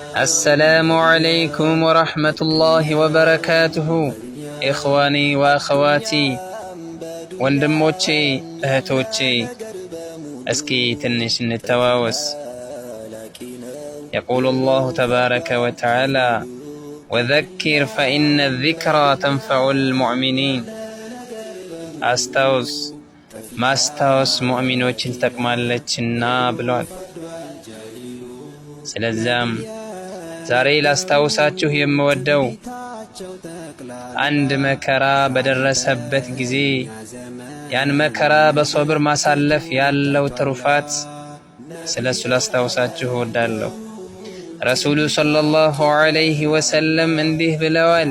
السلام عليكم ورحمة الله وبركاته إخواني وأخواتي ወንድሞቼ እህቶቼ፣ እስኪ ትንሽ እንተዋወስ። يقول الله تبارك وتعالى: وذكر فإن الذكرى تنفع المؤمنين። አስታውስ፣ ማስታወስ ሙእሚኖችን ትጠቅማለችና ብሏል። ስለዚያም ዛሬ ላስታውሳችሁ የምወደው አንድ መከራ በደረሰበት ጊዜ ያን መከራ በሶብር ማሳለፍ ያለው ትሩፋት፣ ስለሱ ላስታውሳችሁ እወዳለሁ። ረሱሉ صلى الله عليه وسلم እንዲህ ብለዋል፣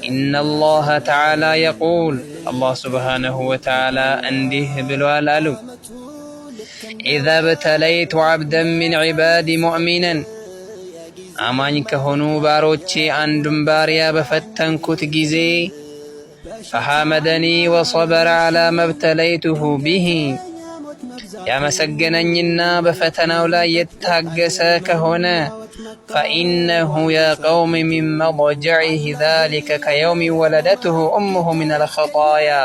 إن الله تعالى يقول፣ አላህ سبحانه وتعالى እንዲህ ብለዋል አሉ፣ إذا ابتليت عبدا من عبادي مؤمنا፣ አማኝ ከሆኑ ባሮቼ አንዱን ባሪያ በፈተንኩት ጊዜ፣ فحمدني وصبر على ما ابتليته به፣ ያመሰገነኝና በፈተናው ላይ የታገሰ ከሆነ፣ فإنه يقوم من مضجعه ذلك كيوم ولدته أمه من الخطايا።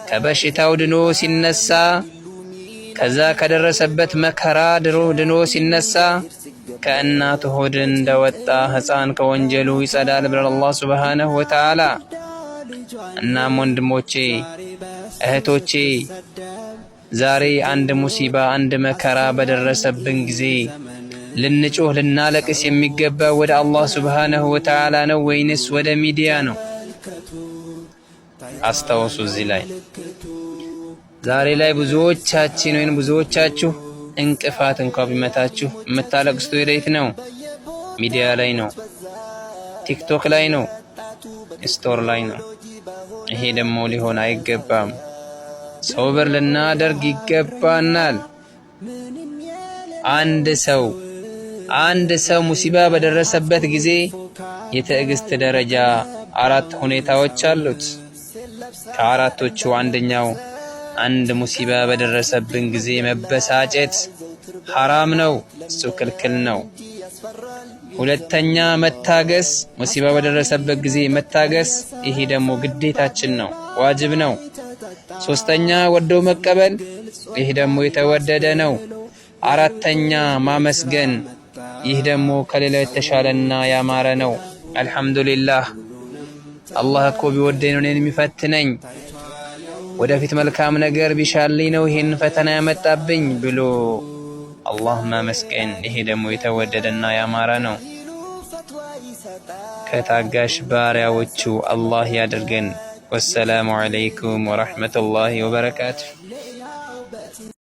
ከበሽታው ድኖ ሲነሳ፣ ከዛ ከደረሰበት መከራ ድኖ ሲነሳ ከእናቱ ሆድ እንደወጣ ሕፃን ከወንጀሉ ይጸዳል ብሏል አላህ سبحانه وتعالى። እናም ወንድሞቼ እህቶቼ፣ ዛሬ አንድ ሙሲባ፣ አንድ መከራ በደረሰብን ጊዜ ልንጮህ ልናለቅስ የሚገባ ወደ አላህ سبحانه وتعالى ነው ወይንስ ወደ ሚዲያ ነው? አስታውሱ። እዚህ ላይ ዛሬ ላይ ብዙዎቻችን ወይም ብዙዎቻችሁ እንቅፋት እንኳ ቢመታችሁ የምታለቅሱት ወዴት ነው? ሚዲያ ላይ ነው፣ ቲክቶክ ላይ ነው፣ story ላይ ነው። ይሄ ደግሞ ሊሆን አይገባም። ሶብር ልናደርግ ይገባናል። አንድ ሰው ሙሲባ በደረሰበት ጊዜ የትዕግስት ደረጃ አራት ሁኔታዎች አሉት። ከአራቶቹ አንደኛው አንድ ሙሲባ በደረሰብን ጊዜ መበሳጨት ሐራም ነው፣ እሱ ክልክል ነው። ሁለተኛ መታገስ፣ ሙሲባ በደረሰበት ጊዜ መታገስ፣ ይሄ ደግሞ ግዴታችን ነው፣ ዋጅብ ነው። ሶስተኛ ወዶ መቀበል፣ ይህ ደግሞ የተወደደ ነው። አራተኛ ማመስገን፣ ይህ ደግሞ ከሌላው የተሻለና ያማረ ነው። አልሐምዱሊላህ፣ አላህ እኮ ቢወደኝ ነው እኔን የሚፈትነኝ፣ ወደፊት መልካም ነገር ቢሻልኝ ነው ይሄን ፈተና ያመጣብኝ ብሎ አላህ ማመስገን፣ ይሄ ደግሞ የተወደደና ያማረ ነው። ከታጋሽ ባሪያዎቹ አላህ ያድርገን። والسلام عليكم ورحمة الله وبركاته።